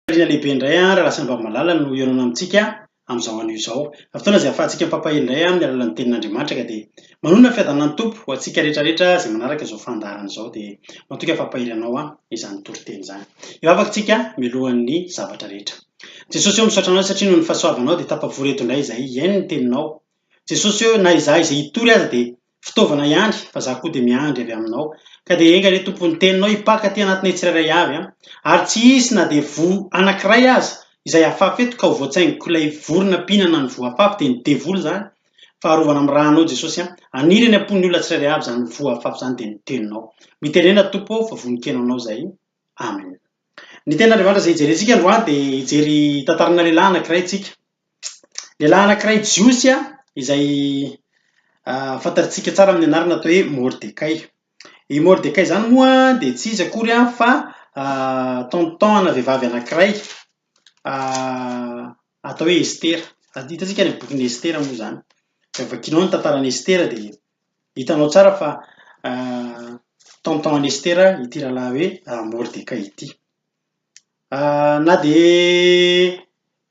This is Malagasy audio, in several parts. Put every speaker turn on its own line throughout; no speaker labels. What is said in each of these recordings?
Fifaliana lehibe indray Ralasinambavy malala no hihaonana amintsika amin'izao anio izao. Fotoana izay ahafahantsika mifampahery indray amin'ny alalan'ny tenin'Andriamanitra ka dia manonona fiadanan'ny Tompo ho antsika rehetra rehetra izay manaraka izao fandaharana izao dia matoky aho fampahery anao izany toriteny izany. Hivavaka isika mialohan'ny zavatra rehetra. Jesosy ô misaotra anao satria noho ny fahasoavanao dia tafavory eto indray izahay hihaino ny teninao. Jesosy ô na izahay izay hitory aza dia fitaovana ihany fa za koa dia miandry avy aminao ka dia enga anie Tompo ny teninao hipaka aty anatinay tsirairay avy an! ary tsy hisy na dia voa anankiray aza izay hafafy eto ka ho voatsaingoko ilay vorona mpihinana ny voa afafy dia ny devoly izany fa arovana amin'ny rànao Jesosy an! aniry any am-pon'ny olona tsirairay avy izany voa afafy izany dia ny teninao mitenena Tompo ô fa vonon-kena anao izay Amen. Ny tenin'Andriamanitra izay hijerentsika androany dia hijery tantarana lehilahy anankiray tsika Lehilahy anankiray jiosy izay fantatsika tsara amin'ny anarana atao hoe Mordekay. I Mordekay izany moa dia tsy iza akory fa tonton ana vehivavy anankiray atao hoe Estera. Hitantsika any amin'ny bokin'i Estera moa izany. Raha vakinao ny tantaran'i Estera dia hitanao tsara fa tonton an'i Estera ity rahalahy hoe Mordekay ity. Na dia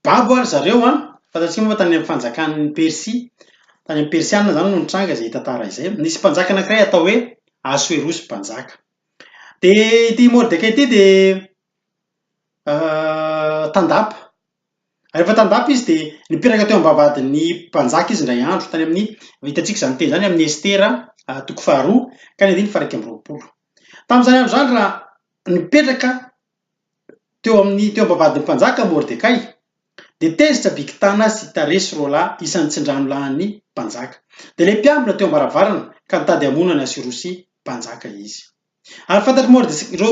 babo ary zareo an, fantatsika moa fa tany amin'ny fanjakan'i Persia, tany amin'ny Persiana izany no nitranga izay tantara izay. Nisy mpanjaka anankiray atao hoe Asoerosy mpanjaka. Dia ity Mordekay ity dia tandapa. Rehefa tandapa izy dia nipetraka teo am-bavahadin'ny mpanjaka izy indray andro, tany amin'ny, hitantsika izany teny izany amin'ny Estera toko faharoa ka ny andininy faha-21. Tamin'izany andro izany raha nipetraka teo amin'ny teo am-bavahadin'ny mpanjaka Mordekay, dia tezitra Bigtana sy Taresy roalahy isan'ny tsindranolahin'ny mpanjaka. Dia ilay mpiambina teo am-baravarana ka nitady hamono an'i Asorosy mpanjaka izy. Ary fantatr'i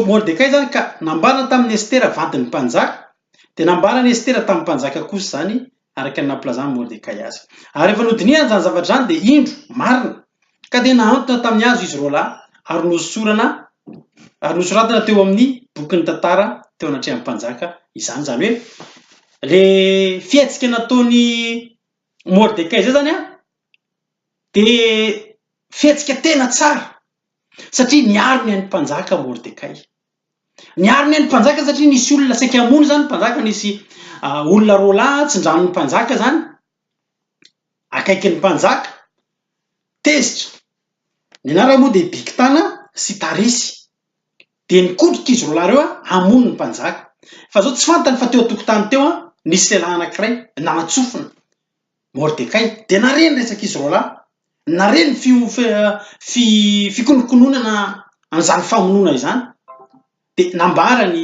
Mordekay izany ka nambarany tamin'i Estera vadin'ny mpanjaka, dia nambaran'i Estera tamin'ny mpanjaka kosa izany araka ny nampilazan'i Mordekay azy. Ary rehefa nodinihana izany zavatra izany dia indro, marina, ka dia nahantona tamin'ny hazo izy roalahy ary nohosorana ary nosoratana teo amin'ny bokin'ny tantara teo anatrehan'ny mpanjaka izany. Izany hoe le fihetsika nataon'i Mordekay izay zany an, dia fihetsika tena tsara satria niaro ny ain'ny mpanjaka Mordekay. Niaro ny ain'ny mpanjaka satria nisy olona saika hamono izany ny mpanjaka, nisy olona roalahy tsindranon'ny mpanjaka izany, akaikin'ny mpanjaka, tezitra. Ny anarany moa dia Bigtana sy Taresy. Dia nikotrika izy roalahy ireo hamono ny mpanjaka. Fa izao tsy fantany fa teo an-tokotany teo nisy lehilahy anankiray nanan-tsofina. Mordekay dia nare ny resak'izy roalahy, nare ny fikonokononana an'izany famonoana izany, dia nambarany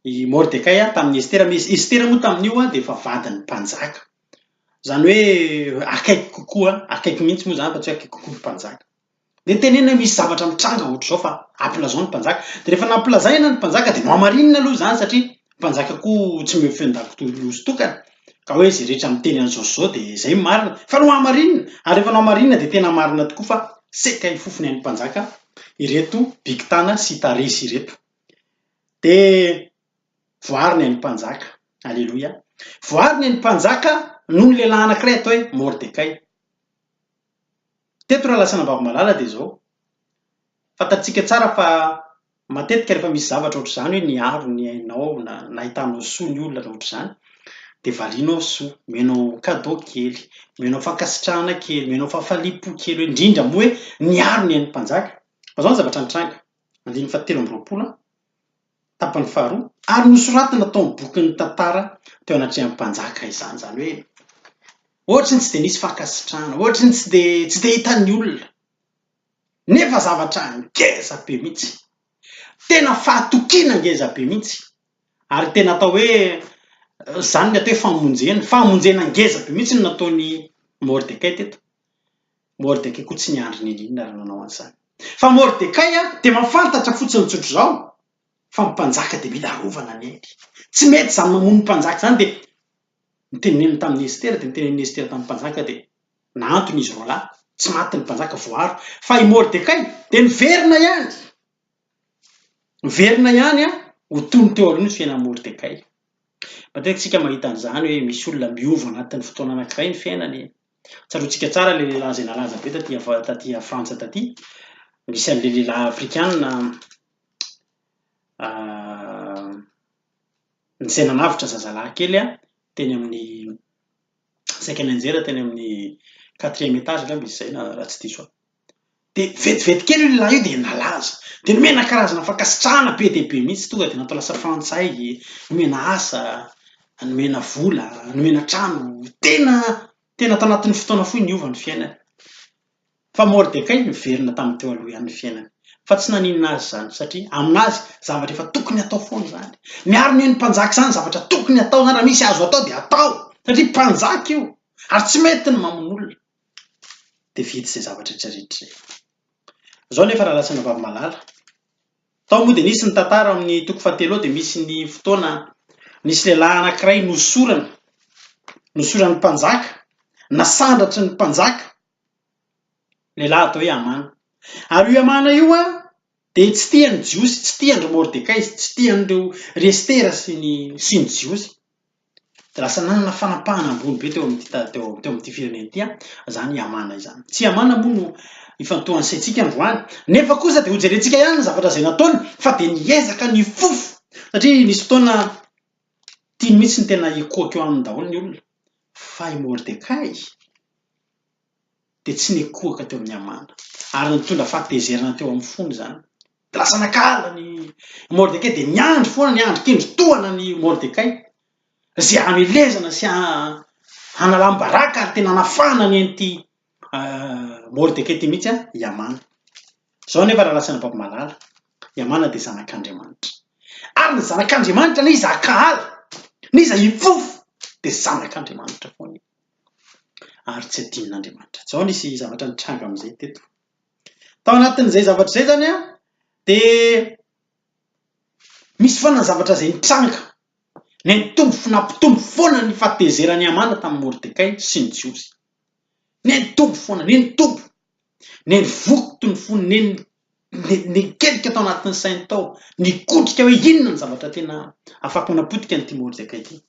i Mordekay tamin'i Estera, mais Estera moa tamin'io dia efa vadin'ny mpanjaka, izany hoe akaiky kokoa, akaiky mihitsy moa izany fa tsy hoe akaiky kokoa ny mpanjaka. Dia nitenenina hoe misy zavatra mitranga ohatr'izao fa ampilazao ny mpanjaka. Dia rehefa nampilazaina ny mpanjaka dia nohamarinina aloha izany satria ny mpanjaka koa tsy omeo feon-dakozia tokana ka hoe izay rehetra miteny an'izao sy izao dia izay no marina. Fa nohamarinina, ary rehefa nohamarinina dia tena marina tokoa fa saika hifofony an'ny mpanjaka ireto Bigtana sy Taresy ireto. Dia voaro ny ain'ny mpanjaka. Aleloia. Voaro ny ain'ny mpanjaka noho ny lehilahy anankiray atao hoe Mordekay. Teto raha lasa Anambavy-malala dia izao, fantatsika tsara fa matetika rehefa misy zavatra ohatr'izany hoe niaro ny ainao na nahitanao soa ny olona na ohatr'izany dia valianao soa, omenao cadeau kely, omenao fankasitrahana kely, omenao fahafaliam-po kely hoe indrindra moa hoe niaro ny ain'ny mpanjaka. Fa izao ny zavatra nitranga, andininy fahatelo amby roapolo an, tapany faharoa, ary nosoratana tao amin'ny bokin'ny tantara teo anatrehan'ny mpanjaka izany, izany hoe ohatry ny tsy dia nisy fankasitrahana, ohatry ny tsy dia tsy dia hitan'ny olona, nefa zavatra ngeza be mihitsy, tena fahatokiana ngeza be mihitsy, ary tena atao hoe izany ny atao hoe famonjena, famonjena ngeza be mihitsy no nataon'i Mordekay teto. Mordekay koa tsy niandry n'inon'inona raha nanao an'izany. Fa Mordekay dia mahafantatra fotsiny tsotr'izao fa ny mpanjaka dia mila arovana ny ainy. Tsy mety izany mamono ny mpanjaka izany dia niteneniny tamin'i Estera dia nitenenin'i Estera tamin'ny mpanjaka dia nahantona izy roalahy, tsy maty ny mpanjaka voaaro. Fa i Mordekay dia niverina ihany, niverina ihany ho toy ny teo aloha ny fiainan'i Mordekay. Matetika isika mahita an'izany hoe misy olona miova anatin'ny fotoana anankiray ny fiainany. Tsaroantsika tsara ilay lehilahy izay nalaza be taty taty Frantsa taty, nisy an'ilay lehilahy afrikana. Izay nanavotra zazalahy kely teny amin'ny saika nianjera teny amin'ny quatrième étage angamba izy izay na raha tsy diso aho. Dia vetivety kely io lehilahy io dia nalaza. Dia nomena karazana fankasitrahana be dia be mihitsy, tonga dia natao lasa frantsay, nomena asa, nomena vola, nomena trano, tena tena tao anatin'ny fotoana fohy niova ny fiainany. Fa Mordekay niverina tamin'ny teo aloha ihany ny fiainany. Fa tsy naninona azy izany, satria aminazy zavatra efa tokony hatao foana izany. Miaro ny ain'ny mpanjaka izany, zavatra tokony hatao izany, raha misy azo atao dia atao, satria mpanjaka io, ary tsy mety ny mamono olona. Dia vita izay zavatra rehetra rehetra izay. Izao anefa rahalahy sy anabavy malala, tao moa dia nisy ny tantara amin'ny toko fahatelo ao dia misy ny fotoana nisy lehilahy anankiray nosorana, nosoran'ny mpanjaka, nasandratry ny mpanjaka, lehilahy atao hoe Hamana. Ary io Hamana io an, dia tsy tia ny Jiosy, tsy tia an-dry Mordekay izy, tsy tia an'ireo ry Estera sy ny sy ny Jiosy. Dia lasa nanana fanapahana ambony be teo amin'ity ta- teo teo amin'ity firenena ity an, izany i Hamana izany. Tsy i Hamana moa no ifantohan'ny saintsika androany, nefa kosa dia hojerentsika ihany ny zavatra izay nataony fa dia niezaka nifofo, satria nisy fotoana tiany mihitsy ny tena hikohaka eo aminy daholo ny olona, fa i Mordekay dia tsy nikohaka teo amin'i Hamana, ary nitondra fahatezerana teo amin'ny fony izany. Dia lasa nankahala an'i Mordekay, dia niandry foana, niandry kendry tohana an'i Mordekay, izay hamelezana sy hanalam-baraka ary tena hanafahana ny an'ity Mordekay ity mihitsy i Hamana. Izao anefa raha lasa ny malala, i Hamana dia zanak'Andriamanitra. Ary ny zanak'Andriamanitra na iza hankahala, na iza hifofo, dia zanak'Andriamanitra foana io. Ary tsy adinon'Andriamanitra. Izao nisy zavatra nitranga amin'izay teto. Tao anatin'izay zavatra izay izany an, dia misy foana ny zavatra izay nitranga. Nitombo nampitombo foana ny fahatezeran'i Hamana tamin'i Mordekay sy ny Jiosy. Nitombo foana, nitombo. Nivokoto ny fony, niketrika tao anatin'ny sainy tao, nikotrika hoe inona ny zavatra tena afaka manapotika an'ity Mordekay ity.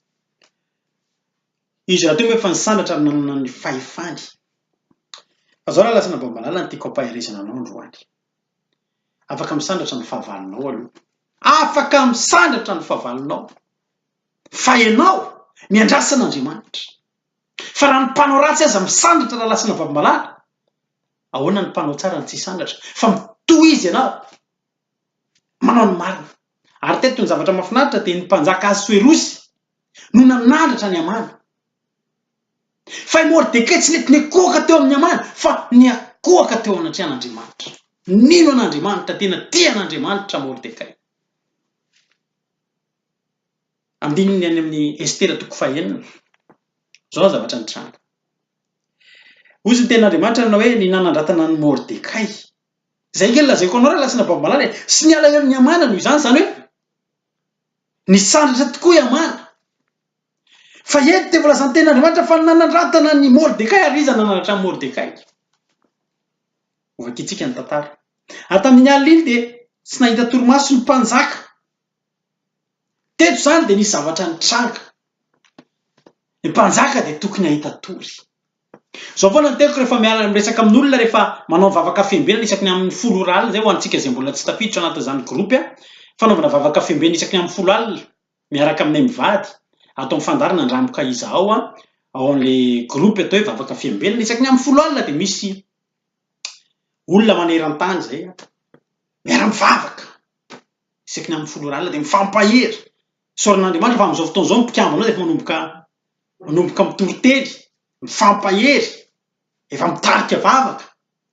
Izy rahateo moa efa nisandratra ary nanana ny fahefany. Fa izao rahalahy sy anabavy malala no tiako hampaherezana anao androany. Afaka misandratra ny fahavalonao aloha. Afaka misandratra ny fahavalonao. Fa ianao miandrasa an'Andriamanitra. Fa raha ny mpanao ratsy aza misandratra rahalahy sy anabavy malala, ahoana ny mpanao tsara no tsy hisandratra? Fa mitohiza ianao manao ny marina. Ary teto ny zavatra mahafinaritra dia ny mpanjaka Asoerosy no nanandratra an'i Hamana. Fa i Mordekay tsy nety nikohaka teo amin'i Hamana, fa niakohaka teo anatrehan'Andriamanitra. Nino an'Andriamanitra, tena tia an'Andriamanitra Mordekay. Andininy any amin'ny Estera toko fahenina. Izao ny zavatra nitranga. Hoy ny tenin'Andriamanitra nanao hoe ny nanandratana an'i Mordekay. Izay ange no lazaiko anao rahalahy sy anabavy malala e. Sy ny alahelon'i Hamana noho izany, izany hoe Nisandratra tokoa i Hamana. Fa eto dia voalazan'ny tenin'Andriamanitra fa nanandratana an'i Mordekay ary iza nanandratra an'i Mordekay? Hovakintsika ny tantara. Ary tamin'iny alina iny dia tsy nahita torimaso ny mpanjaka. Teto izany dia nisy zavatra nitranga. Ny mpanjaka dia tokony hahita tory. Izao foana ny teniko rehefa miara miresaka amin'olona rehefa manao vavaka fiambenana isaky ny amin'ny folo ora alina izay ho antsika izay mbola tsy tafiditra anatin'izany groupe fanaovana vavaka fiambenana isaky ny amin'ny folo alina miaraka aminay mivady ato amin'ny fandaharana Andramoka Iza ao ao amin'ilay groupe atao hoe vavaka fiambenana isaky ny amin'ny folo alina dia misy olona maneran-tany izay miara-mivavaka isaky ny amin'ny folo ora alina dia mifampahery. Isaoran'Andriamanitra fa amin'izao fotoana izao ny mpikambana ao dia efa manomboka manomboka mitory teny, mifampahery, efa mitarika vavaka,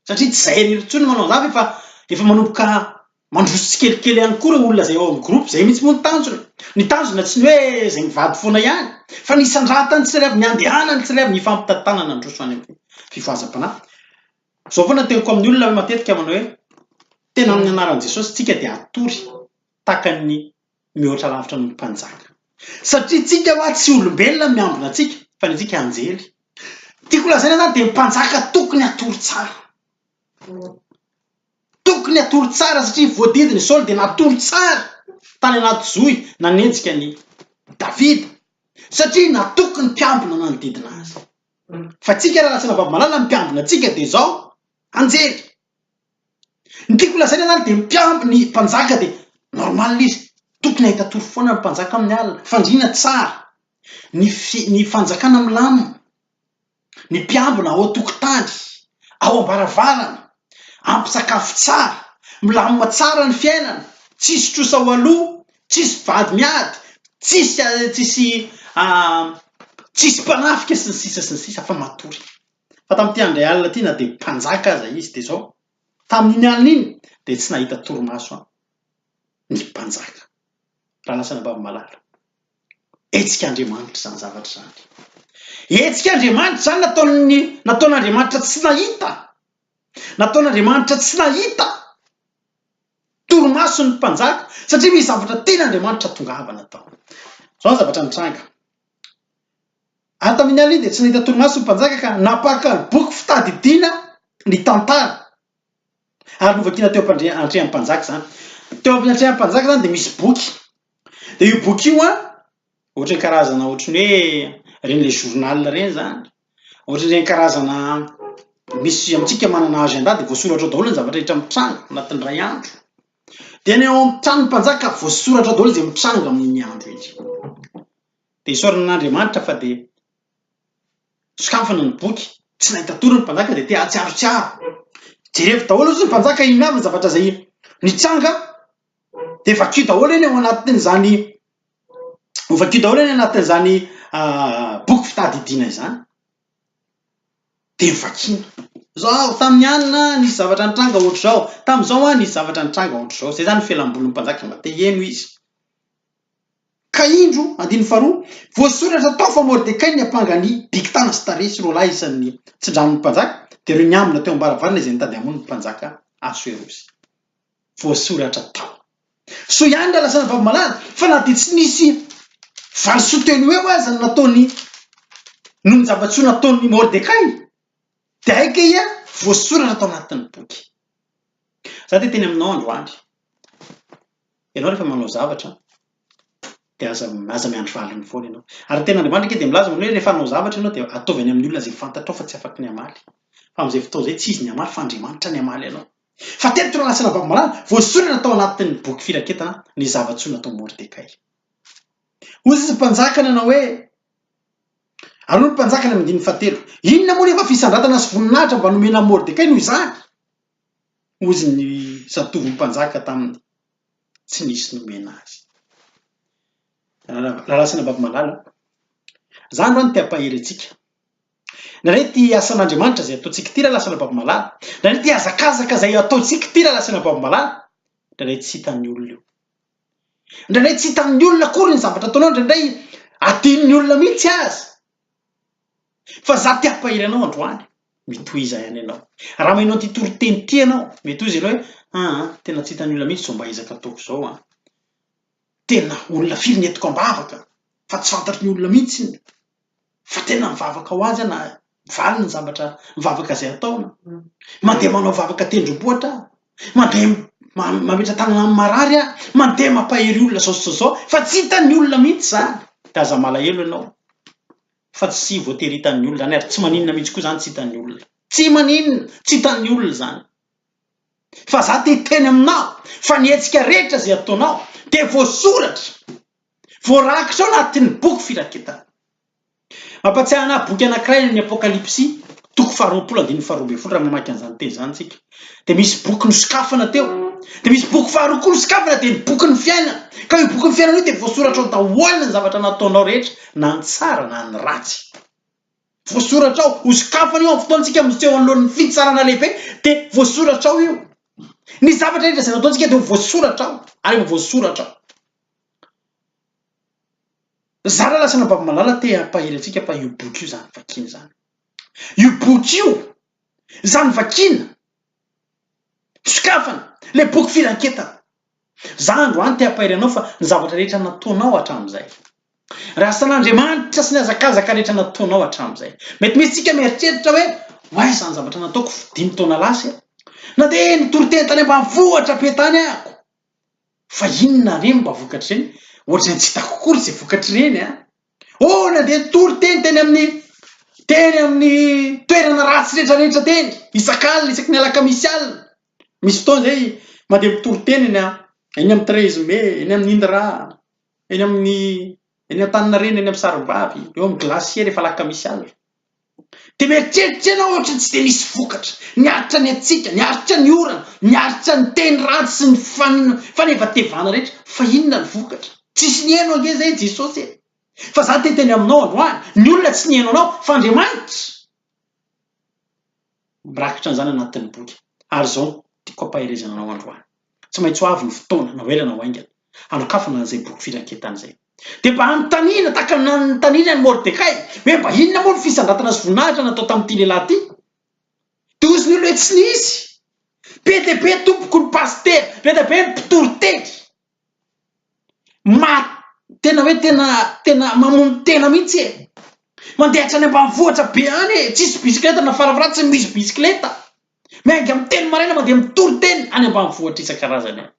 satria tsy izay irery intsony no manao an'izany fa efa manomboka mandroso tsikelikely ihany koa ireo olona izay ao amin'ny groupe, izay mihitsy moa ny tanjona. Ny tanjona tsy ny hoe izay mivady foana ihany fa ny hisandratan'ny tsirairay avy, ny handehanan'ny tsirairay avy, ny hifampitantanana handroso any amin'ny fifohazam-panahy. Izao foana ny teniko amin'ny olona hoe matetika manao hoe tena amin'ny anaran'i Jesosy tsika dia hatory tahaka ny mihoatra lavitra noho ny mpanjaka. Satria tsika hoa tsy olombelona no miambina antsika fa ny antsika anjely. Tiako lazaina zany dia ny mpanjaka tokony hatory tsara. Tokony hatory tsara satria voadidiny i Saoly dia natory tsara tany anaty zohy nanenjika an'i Davida satria natoky ny mpiambina nanodidina azy. Fa tsika raha latsina vavy malala ny mpiambina antsika dia izao anjely. Ny tiako lazaina zany dia mpiamby ny mpanjaka dia normal izy. Tokony hahita tory foana ny mpanjaka amin'ny alina. Fandriana tsara. Ny fi, ny fanjakana milamina. Ny mpiambina ao an-tokotany, ao am-baravarana. Ampy sakafo tsara. Milamina tsara ny fiainana. Tsisy trosa ho aloha, tsisy vady miady, tsisy tsisy tsisy mpanafika sy ny sisa sy ny sisa fa matory. Fa tamin'ity andro alina ity na dia mpanjaka aza izy dia izao, tamin'iny alina iny dia tsy nahita torimaso ny mpanjaka. Rahalahy sy anabavy malala, hetsik'Andriamanitra izany zavatra izany. Hetsik'Andriamanitra izany nataon'ny nataon'Andriamanitra tsy nahita. Nataon'Andriamanitra tsy nahita torimaso ny mpanjaka satria misy zavatra tian'Andriamanitra tongavana tao. Izao ny zavatra nitranga. Ary tamin'iny alina iny dia tsy nahita torimaso ny mpanjaka ka nampaka ny boky fitadidiana ny tantara. Ary novakiana teo am-pandrian'ny mpanjaka izany. Teo am-piantrehan'ny mpanjaka izany dia misy boky. Dia io boky io an, ohatran'ny karazana ohatran'ny hoe ireny le journal ireny izany. Ohatran'ireny karazana misy amintsika manana agenda dia voasoratra ao daholo ny zavatra rehetra mitranga anatin'ny iray andro. Dia ny ao amin'ny tranon'ny mpanjaka voasoratra ao daholo izay mitranga amin'iny andro iny. Dia isaorana an'Andriamanitra fa dia sokafana ny boky, tsy nahita tory ny mpanjaka dia te hahatsiarotsiaro. Jerevo daholo ozy ny mpanjaka inona avy ny zavatra izay nitranga, dia vakio daholo eny ao anatin'izany, vakio daholo eny anatin'izany boky fitadidiana izany. Dia vakiana. Zao, tamin'ny alina nisy zavatra nitranga ohatr'izao, tamin'izao nisy zavatra nitranga ohatr'izao. Izay izany ny fialambolin'ny mpanjaka mba te heno izy. Ka indro, andininy faharoa, voasoratra tao fa Mordekay niampanga an'i Bigtana sy Taresy roalahy isan'ny tsindranon'ny mpanjaka, dia ireo niambina teo am-baravarana izay nitady hamono ny mpanjaka Asoerosy. Voasoratra tao. Soa ihany raha lasa navavy-malala, fa na dia tsy nisy valisoa teo no eo aza ny nataony noho ny zava-tsoa nataon'i Mordekay, dia hay kay voasoratra tao anatin'ny boky. Za te hiteny aminao androany. Ianao rehefa manao zavatra dia aza aza miandry valiny foana ianao. Ary ny tenin'Andriamanitra ange dia milaza manao hoe rehefa hanao zavatra ianao dia ataovy any amin'ny olona izay fantatrao fa tsy afaky ny hamaly. Fa amin'izay fotoana izay tsy izy ny hamaly fa Andriamanitra ny hamaly anao. Fa teto rahalahy sy anabavy malala, voasoratra tao anatin'ny boky firaketana ny zava-tsoa nataon'i Mordekay. Hoy izy mpanjaka nanao hoe, ary hoy ny mpanjaka ny amin'ny andininy fahatelo, Inona moa nefa fisandratana sy voninahitra mba nomena an'i Mordekay noho izany? Hozy ny zatovon'ny mpanjaka taminy, tsy nisy nomena azy. Rahalahy sy anabavy malala, za androany te hampahery antsika. Indraindray ity asan'Andriamanitra izay ataontsika ity rahalahy sy anabavy malala, indraindray ity hazakazaka izay ataontsika ity rahalahy sy anabavy malala, indraindray tsy hitan'ny olona io. Indraindray tsy hitan'ny olona akory ny zavatra ataonao, indraindray adinon'ny olona mihitsy aza. Fa za te hampahery anao androany, mitohiza ihany ianao. Raha maheno an'ity toriteny ity ianao, mety hoy izy ireo hoe, aa, tena tsy hitan'ny olona mihitsy izao mba ezaka ataoko izao an. Tena olona firy ny entiko am-bavaka fa tsy fantatry ny olona mihitsy iny. Fa tena mivavaka ho azy aho na mivaly ny zavatra mivavaka izay ataony. Mandeha manao vavaka tendrombohitra aho, mandeha mametra-tanana amin'ny marary aho, mandeha mampahery olona izao sy izao, fa tsy hitan'ny olona mihitsy izany. Dia aza malahelo ianao fa tsy voatery hitan'ny olona izany ary tsy maninona mihitsy koa izany tsy hitan'ny olona. Tsy maninona, tsy hitan'ny olona izany. Fa za te hiteny aminao fa ny hetsika rehetra izay ataonao dia voasoratra, voarakitra ao anatin'ny boky firaketana. Mampatsiahy anahy boky anankiray any amin'ny Apokalypsy, toko faharoapolo andininy faharoa ambin'ny folo, raha mamaky an'izany teny izany isika. Dia misy boky nosokafana teo. Dia misy boky faharoa koa nosokafana, dia ny bokin'ny fiainana. Ka io bokin'ny fiainana io dia voasoratra ao daholo ny zavatra nataonao rehetra, na ny tsara na ny ratsy. Voasoratra ao, hosokafana io amin'ny fotoantsika miseho anoloan'ny fitsarana lehibe, dia voasoratra ao io. Ny zavatra rehetra izay nataontsika dia ho voasoratra ao, ary efa voasoratra ao. Zara lasa anabavy-malala te hampahery antsika fa io boky io zany vakiana izany. Io boky io zany vakiana, sokafana, le boky firaketana. Za androany te hampahery anao fa ny zavatra rehetra nataonao hatramin'izay, raha asan'Andriamanitra sy ny hazakazaka rehetra nataonao hatramin'izay. Mety misy tsika mieritreritra hoe oay izany zavatra nataoko dimy taona lasa e, nandeha nitory teny tany ambanivohitra be tany ahako. Fa inona re no mba vokatr'ireny? Ohatran'ny tsy hitako akory izay vokatr'ireny an! Oh, nandeha nitory teny teny amin'ny teny amin'ny toerana ratsy rehetra rehetra teny, isak'alina, isaky ny alakamisy alina. Misy fotoana izay mandeha mitory teny eny an. Eny amin'ny 13 mai, eny amin'ny Indra, eny amin'ny eny Antaninarenina, eny amin'ny Sarimbavy, eo amin'ny glacier rehefa alakamisy alina. Dia mieritreritra ianao ohatran'ny tsy dia nisy vokatra. Niaritra ny hatsiaka, niaritra ny orana, niaritra ny teny ratsy sy ny fanevatevana rehetra. Fa inona ny vokatra? Tsisy nihaino ange izay Jesosy e! Fa za te hiteny aminao androany, ny olona tsy nihaino anao fa Andriamanitra mirakitra an'izany anatin'ny boky. Ary izao no tiako hampaherezana anao androany. Tsy maintsy ho avy ny fotoana, na ho ela na ho haingana, hanokafana an'izay boky firaketana izay. Dia mba hanontaniana tahaka ny nanontaniana an'i Mordekay, hoe mba inona moa ny fisandratana sy voninahitra natao tamin'ity lehilahy ity? Dia hozy ny olona hoe tsy nisy. Be dia be tompoko ny pasitera, be dia be ny mpitory teny. Maty, tena hoe tena tena mamono tena mihitsy e! Mandeha hatrany ambanivohitra be any e, tsisy bisikileta na farafaharatsiny misy bisikileta. Miainga amin'ny telo maraina mandeha mitory teny any ambanivohitra isan-karazany any.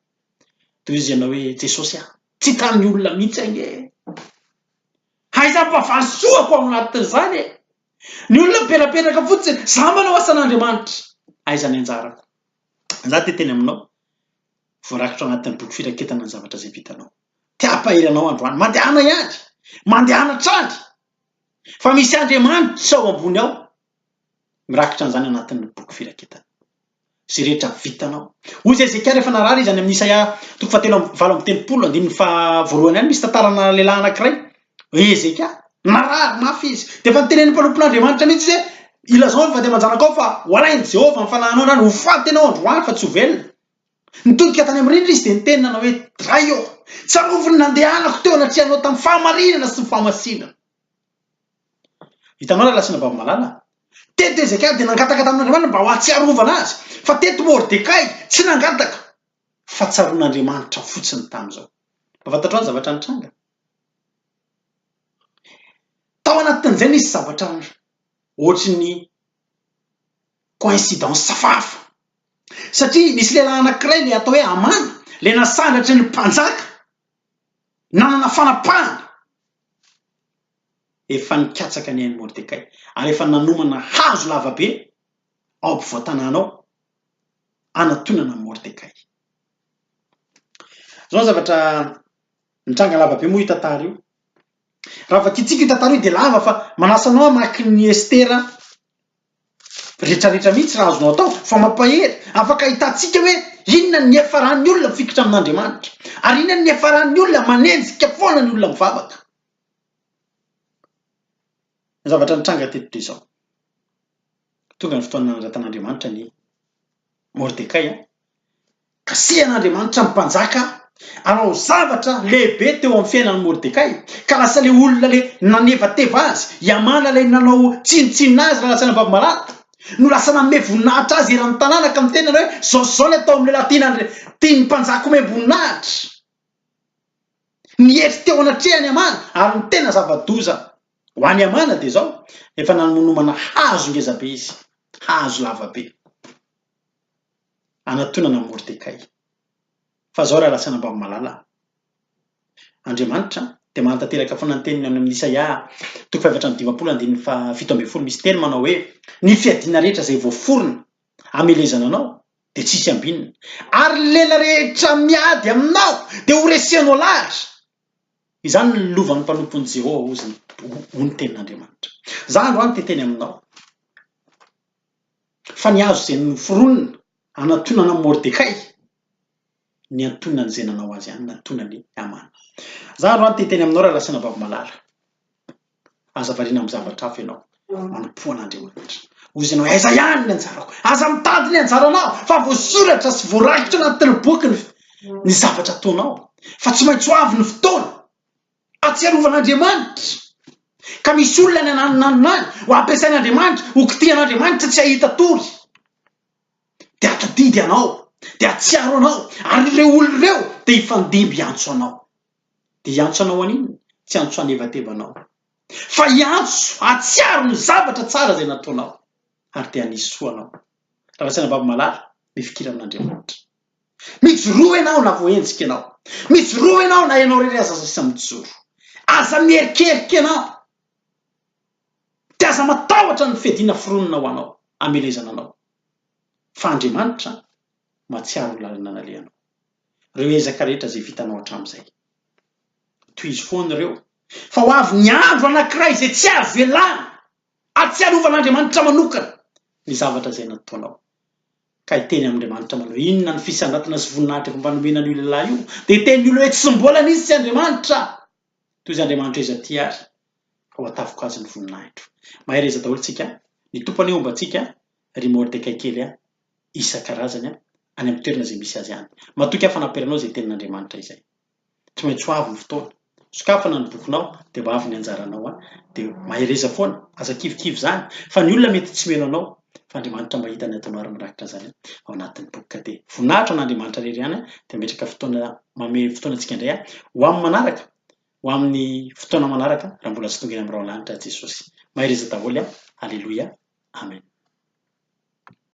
Toy izy ianao hoe Jesosy ah, tsy hitan'ny olona mihitsy ange e. Aiza mba valisoako ao anatin'izany e. Ny olona mipetrapetraka fotsiny, za manao asan'Andriamanitra. Aiza ny anjarako? Za te hiteny aminao, voarakitra ao anatin'ny boky firaketana ny zavatra izay vitanao. Te hampahery anao androany, mandehana ihany, mandehana hatrany, fa misy Andriamanitra ao ambony ao, mirakitra an'izany anatin'ny boky firaketana. Izay rehetra vitanao. Hoy izy Hezekia rehefa narary izy any amin'ny Isaia toko fahatelo amby 38 andininy faha voalohany any misy tantarana lehilahy anankiray hoe Hezekia narary mafy izy. Dia efa nitenenin'ny mpanompon'Andriamanitra mihitsy izy hoe ilazao ny vady aman-janakao fa ho alain'i Jehovah ny fanahinao androany, ho faty ianao androany fa tsy ho velona. Nitodika tany amin'ny rindrina izy dia niteny nanao hoe Ray ô, tsarovy ny nandehanako teo anatrehanao tamin'ny fahamarinana sy ny fahamasinana. Hitanao rahalahy sy anabavy malala? Teto Hezekia dia nangataka tamin'Andriamanitra mba ho hahatsiarovana azy, fa teto Mordekay tsy nangataka fa tsaroan'Andriamanitra fotsiny tamin'izao. Mba fantatrao ny zavatra nitranga? Tao anatin'izay nisy zavatra ohatry ny coïncidence hafahafa. Satria nisy lehilahy anankiray ilay atao hoe Hamana, ilay nasandratry ny mpanjaka, nanana fanapahana. Efa nikatsaka ny ain'i Mordekay ary efa nanomana hazo lava be ao ampovoan-tanàna ao hanatonana an'i Mordekay. Izao ny zavatra nitranga lava be moa io tantara io. Raha vakintsika io tantara io dia lava fa manasa anao hamaky ny Estera rehetrarehetra mihitsy raha azonao atao fa mampahery. Afaka ahitantsika hoe inona ny niafaran'ny olona mifikitra amin'Andriamanitra ary inona ny niafaran'ny olona manenjika foana ny olona mivavaka. Ny zavatra nitranga teto dia izao, tonga ny fotoana nanoratan'Andriamanitra an'i Mordekay, kasihan'Andriamanitra ny mpanjaka hanao zavatra lehibe teo amin'ny fiainan'i Mordekay, ka lasa ilay olona ilay nanevateva azy, i Hamana ilay nanao tsinontsinona azy raha lazaina am-bava-malala, no lasa nanome voninahitra azy eran'ny tanàna ka miteny hoe izao sy izao ny atao amin'ny lehilahy tian'Andri- tian'ny mpanjaka omem-boninahitra. Niery teo anatrehany Hamana, ary ny tena zava-doza ho an'i Hamana dia izao, efa nanomanomana hazo ngezabe izy, hazo lava be, hanatonana an'i Mordekay. Fa izao rahalahy sy anabavy malala, Andriamanitra dia manatanteraka foana ny teniny any amin'ny Isaia toko fahefatra amby 50 andininy faha-17 misy teny manao hoe, Ny fiadiana rehetra izay voaforona hamelezana anao dia tsy hisy ambinina, ary ny lela rehetra miady aminao dia ho resenao lahatra. Izany no lovan'ny mpanompon'i Jehovah, hozy ny, hoy ny tenin'Andriamanitra. Izaho androany te hiteny aminao fa ny hazo izay noforonina hanantonana an'i Mordekay, niantonan'izay nanao azy ihany, nantonan'i Hamana. Izaho androany te hiteny aminao rahalahy sy anabavy malala. Aza variana amin'ny zavatra hafa ianao. Manompoa an'Andriamanitra. Hoy izy ianao, aiza ihany ny anjarako? Aza mitady ny anjaranao, fa voasoratra sy voarakitra anatin'ny boky ny, ny zavatra ataonao. Fa tsy maintsy ho avy ny fotoana ahatsiarovan'Andriamanitra. Ka misy olona any ananonanona any, ho ampiasain'Andriamanitra, ho kitihan'Andriamanitra tsy hahita tory. Dia hatadidy anao, dia hahatsiaro anao, ary ireo olona ireo dia hifandimby hiantso anao. Dia hiantso anao haninona? Tsy hiantso hanevateva anao. Fa hiantso hahatsiaro ny zavatra tsara izay nataonao, ary dia hanisy soa anao. Raha tsy anabavy malala, mifikira amin'Andriamanitra. Mijoroa ianao na voahenjika ianao. Mijoroa ianao na ianao irery aza sisa mijoro. Aza mierikerika ianao. Dia aza matahotra ny fiadiana foronina ho anao, hamelezana anao. Fa Andriamanitra mahatsiaro ny lalana nalehanao. Ireo ezaka rehetra izay vitanao hatramin'izay. Tohizo foana ireo. Fa ho avy ny andro anankiray izay tsy havelana hahatsiarovan'Andriamanitra manokana ny zavatra izay nataonao. Ka hiteny amin'Andriamanitra manao hoe, Inona ny fisandratana sy voninahitra efa mba nomena an'io lehilahy io? Dia hiteny ny olona hoe, Tsy mbola nisy tsy Andriamanitra toy izay Andriamanitra iza ity ary, fa ho ataviko azy ny voninahitro. Mahereza daholo tsika, ny Tompo anie homba antsika, ry Mordekay kely a, isan-karazany a, any amin'ny toerana izay misy azy any. Matoky aho fa nampiharinao izay tenin'Andriamanitra izay. Tsy maintsy ho avy ny fotoana. Sokafana ny bokinao dia ho avy ny anjaranao an. Dia mahereza foana, aza kivikivy izany. Fa ny olona mety tsy mino anao, fa Andriamanitra mahita ny ataonao ary mirakitra an'izany ao anatin'ny boky. Ka dia voninahitra ho an'Andriamanitra irery ihany an. Dia mametraka fotoana, manome fotoana antsika indray aho ho amin'ny manaraka, ho amin'ny fotoana manaraka raha mbola tsy tonga eny amin'ny rahona lanitra Jesosy. Mahereza daholo an. Aleloia. Amen.